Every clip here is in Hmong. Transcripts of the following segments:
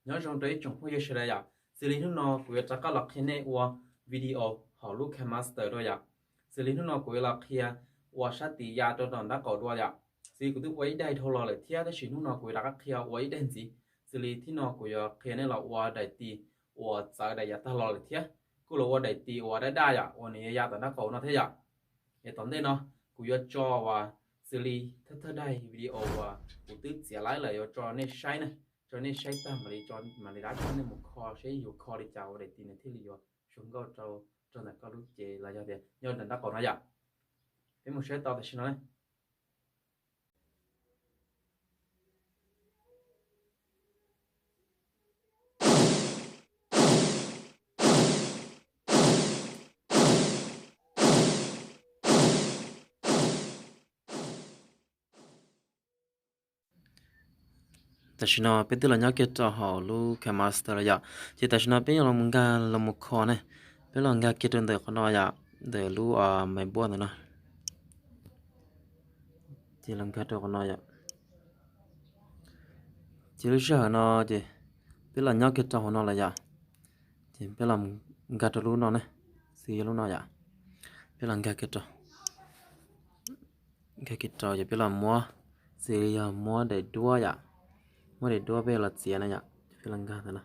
Nyob zoo rau ib tsoom phooj ywg sawv daws yom, xws li hnub no kuv yuav rov qab los qhia nej ua video hauv lub KineMaster dua yom. Xws li hnub no kuv yuav los qhia ua sab tis ya rau tom nraub qaum dua yom. Xws li kuv twb ua ib daim dhau los lawm thiab, tab sis hnub no kuv yuav rov qab qhia ua ib daim ntxiv. Xws li thib no kuv yuav qhia nej los ua daim tis uas txawv daim yav tag los lawm thiab, kuj los ua daim tis uas daj daj yom, uas nws yuav ya tom nraub qaum no thiab yom. Es tom ntej no kuv yuav tso uas xws li thawj thawj daim video uas kuv twb txiav laib lawm yuav tso nej saib na, tso nej saib tag mam li, mam li rov qab coj nej mus kho seb yuav kho li cas ua daim tis nws thiaj li yuav zoo nkauj rau, rau ntawm koj lub cev los yog tias nyob ntawm nraub qaum no yom. Peb mus saib tau tam sim no na. Tam sim no peb twb los nyob kiag rau hauv lub KineMaster lawm yom. Ces tam sim no peb yuav los nkag los mus kho ne. Peb los nkag kiag rau ntawm qhov no yom, ntawm lub maiv npuab ntawm no. Ces los nkag rau qhov no yom. Ces lub sij hawm no ces peb los nyob kiag rau hauv no lawm yom. Ces peb los nkag rau lub no ne, xws yog lub no yom. Peb los nkag kiag rau, nkag kiag rau ces peb los muab, xws li yog muab daim duab yom, muab daim duab peb los txiav na yom, peb los nkag ntawm no.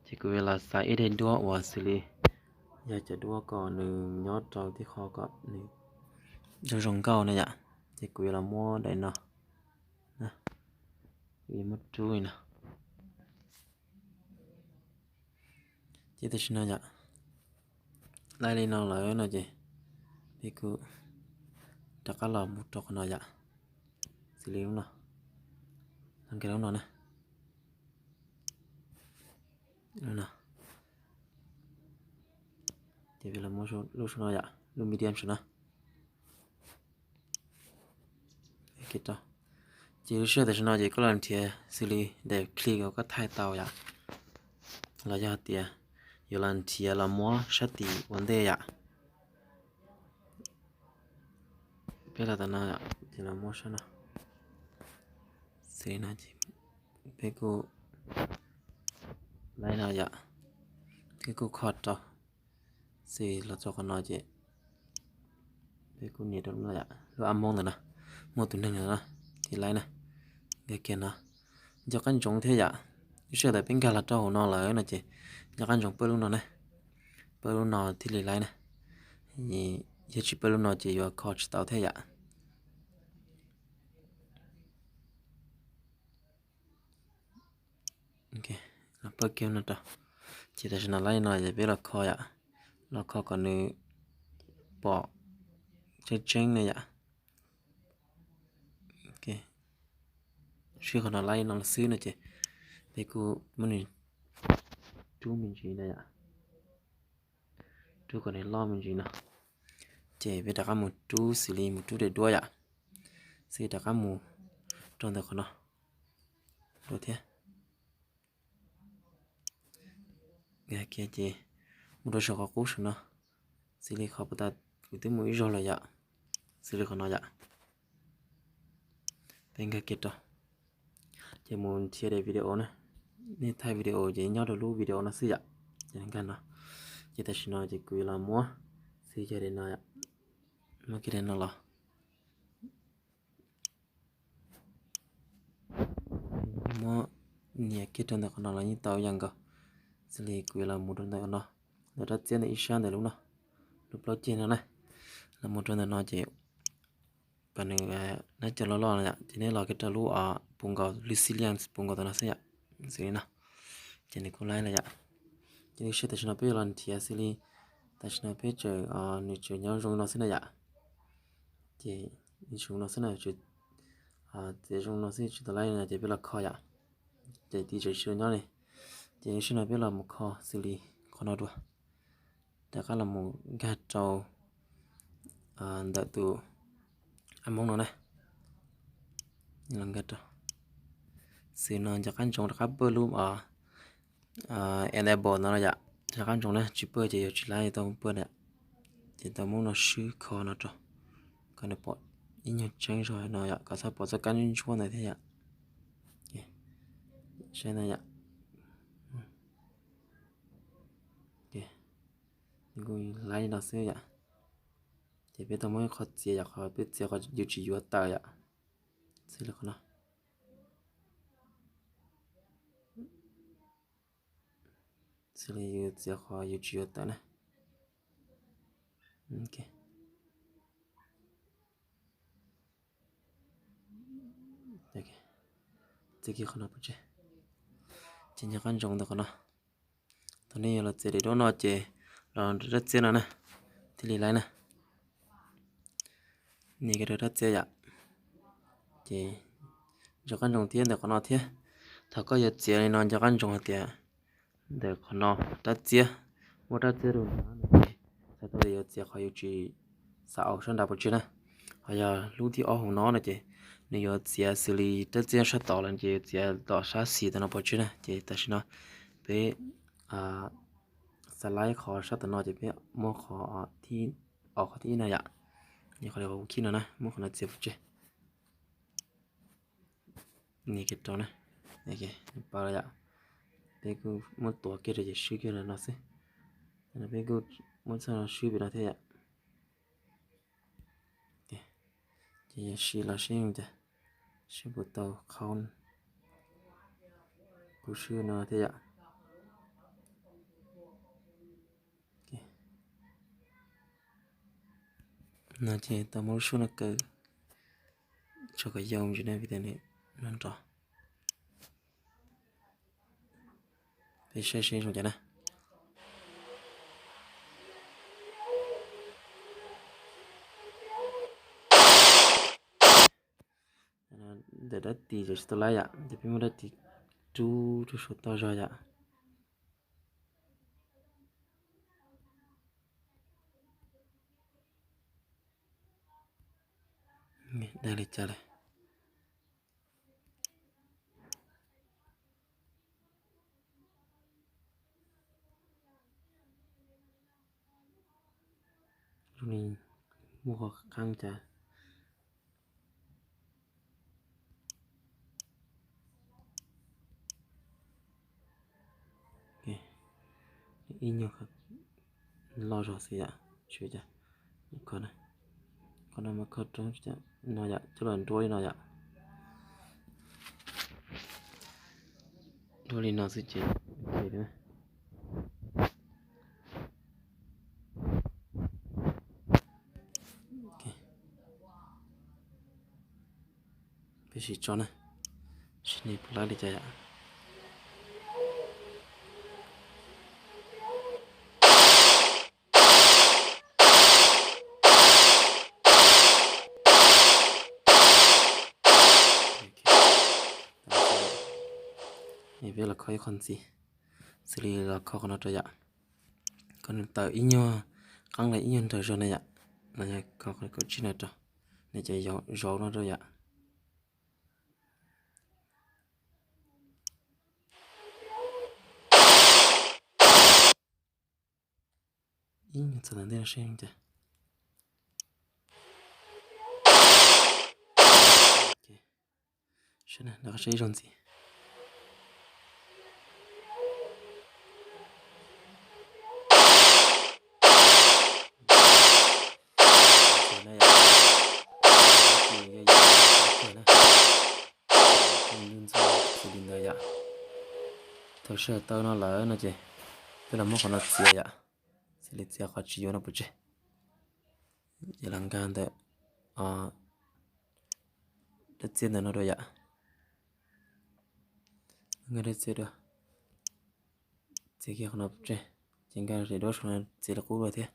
Ces kuv yuav los xaiv ib daim duab uas xws li yog cov duab kom nws nyob rau tib qho kom nws zoo zoo nkauj na yom. Ces kuv yuav los muab daim no, kuv yuav muab rub li no. Ces tam sim no yom, laib li no lawm no ces peb kuj rov qab los mus rau qhov no yom, xws li lub no, los nkag lub no na. Ces peb los muab lub saum no yom, lub medium saum no. Ces lub sij hawm tam sim no ces koj los nrhiav xws li daim clip uas koj thaij tau yom, los yog tias yuav los nrhiav los muab sab tis ua ntej yom. Peb los tom no, ces los muab sab no. Xws li no ces peb kuj laib no yom, peb kuj kho rau. Xws los txog qhov no ces peb kuj nias rau lub no yom, lub a moob ntawm no, muaj tus neeg ntawm no, ces laib na, nkag kiag no. Nco qab ntsoov thiab yom, lub sij hawm thaum peb nkag los rau hauv no lawm no ces nco qab ntsoov pawj lub no na, pawj lub no thiaj li laib na. Yog tsis pawj lub no ces yuav kho tsis tau thiab yom. Los pawj kiag no rau. Ces tam sim no laib no ces peb los kho yom, los kho kom nws pom tseeb tseeb na yom. Sib qhov no laib no xwb no ces peb kuj muab nws rub me ntsis na yom, rub kom nws loj me ntsis no. Ces peb rov qab mus rub xws li mus rub daim duab yom, xws li rov qab mus rau ntawm qhov no dua thiab. Nkag kiag ces mus rau saum qhov qub saum no, xws li qhov puag ta kuv twb mus ib zaug lawm yom, xws li qhov no yom. Peb nkag kiag rau, ces mus nrhiav daim video na, nej thaij video ces nyob rau lub video no xwb yom. Ces nkag no, ces tam sim no ces kuv yuav los muab xws li daim no, muab kiag daim no los. Muab nias kiag rau ntawm qhov no los yeej tau ib yam nkaus. Xws li kuv yuav los mus rau ntawm qhov no, ntawm rab txiab ntawm ib sab ntawm lub no, lub plaub ceg no na. Los mus rau ntawm no ces kom nws nab cov loj loj no yom, ces nej los kiag rau lub puv nkaus, lub xi liaj puv nkaus tam no xwb yom, xws li no. Ces nws kuj laib lawm yom. Ces lub sij hawm tam sim no peb yuav los nrhiav xws li, tam sim no peb tseem, nws tseem nyob zoo no xwb na yom. Ces nws zoo no xwb na, tseem zoo no xwb tsis tau laib no ces peb los kho yom. Ces tis tseem tsis tau nyob li. Ces lub sij hawm no peb los mus kho xws li qhov no dua. Rov qab los mus nkag rau ntawm tus a moob no na. Los nkag rau xws no, nco qab ntsoov rov qab pawj lub enable no yom. Nco qab ntsoov na, tsis pawj ces yuav tsis laib, tau pawj na yom. Ces tau muab no swb kho no rau, kom nws pom ib nyuag tseeb zog no yom, kom txhob pom txoj kab ntsuab ntawd thiab yom. Saib no yom, Kuj laib li no xwb yom. Ces peb tau muab qhov txiav yom, qhov peb txiav qhov yus tsis yuav tawm yom. Xws li qhov no. Xws li yus txiav qhov yus tsis yuav tawm na. Txiav kiag qhov no pov tseg. Ces nco qab ntsoov ntawm qhov no. Thaum nej yuav los txiav daim duab no ces los rau rab txiab no na, thiaj li laib na. Nias kiag rau rab txiab yom. Ces nco qab ntsoov thiab ntawm qhov no thiab. Thaum koj yuav txiav li no nco qab ntsoov hais tias ntawm qhov no rab txiab, muab rab txiab rau nrad no ces txhais tau tias yuav txiav qhov yus tsis xav aus sab nrad pov tseg na. Ho yog lub thib ob hauv no no ces nws yuav txiav xws li rab txiab sab tod lawm ces yuav txiav tom sab xis tom no pov tseg na. Ces tam sim no peb xav laib qhov sab tom no ces peb muab qhov thib, qhov thib ib no yom. Qhov khib no na, muab qhov no txiav pov tseg. Nias kiag rau na, pab yom. Peb kuj muab tuav kiag rau ces swb kiag no xwb. Peb kuj muab txoj no swb pem no thiab yom. Ces yog siv los seb cas, seb puas tau qhau. Kuv swb no thiab yom. No ces tau muab lub suab no kaw tso kom yau ntsis na vim tias nws no nrov. Peb saib seb zoo cas na. Ntawm dab tis ces tsis tau laib yom, ces peb muab dab tis rub rau saum toj zog yom. Dag li cas lawm. Zoo li muaj qhov qeeb cas. Ib nyuag loj zog xwb yom, tsis ua cas. Qhov no mas kho roob no yom, coj los nruab li no yom. Nruab li no xwb ces peb sim tso na, seb nws puas laib li cas yom. Peb los kho ib qho ntxiv, xws li los kho qhov no rau yom. Kho nws tawm ib nyuag qeeb los ib nyuag nrawm zog na yom, los yog kho qhov kaum tsib no rau, nws ces zauv no rau yom. Ib nyuag txog ntawm ntej no seb cas. Seb na, nrog qhov seb ib zaug ntxiv. Ntxuj ntxuj xws li ntawd yom. Thaum sij hawm tau no lawm no ces peb los muab qhov no txiav yom, xws li txiav qhov tsis yuav no pov tseg. Ces los nkag ntawm dab txiab ntawm no dua yom. Nkag dab txiab dua, txiav kiag qhov no pov tseg, ces nkag daim duab saum no txiav li qub dua thiab.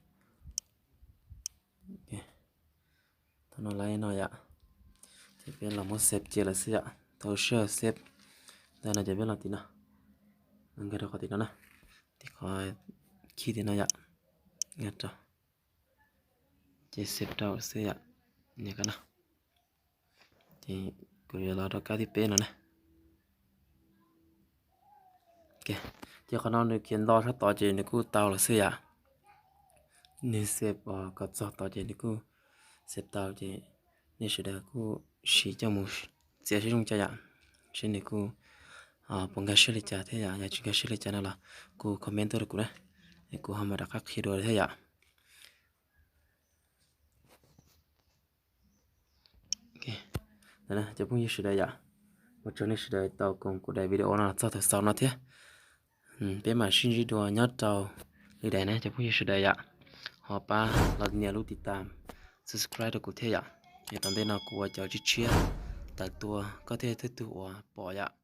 Thaum no lawm no yom, ces peb los muab xev cia lawm xwb yom. Thaum sij hawm xev ntawm no ces peb los tim no, nkag rau qhov tim no na, tim qhov khij tim no yom, nkag rau, ces xev rau xwb yom, nias koj no. Ces kuv yuav los rau kab thib peb no na. Ces qhov no nws khiav nto sab tod ces nws kuj tau lawm xwb yom. Nws xev kom txog tod ces nws kuj xev tau ces nej sawv daws kuj sim coj mus txiav seb zoo cas yom, seb nws kuj puas nkag siab li cas thiab yom. Yog tsis nkag siab li cas no los kuj comment tuaj rau kuv na. Kuv ho mam rov qab qhia dua thiab yom. Cov phooj ywg sawv daws yom, ua tsaug nej sawv daws tau koom kuv daim video no txog thaum xaus no thiab. Peb mam sib ntsib dua nyob rau lwm daim na cov phooj ywg sawv daws yom. Ho pab los nias lub tiv tam, subscribe rau kuv thiab yom. Yog tom ntej no kuv ua cov tshiab tshiab tawm tuaj koj thiaj thwj tug uas pom yom.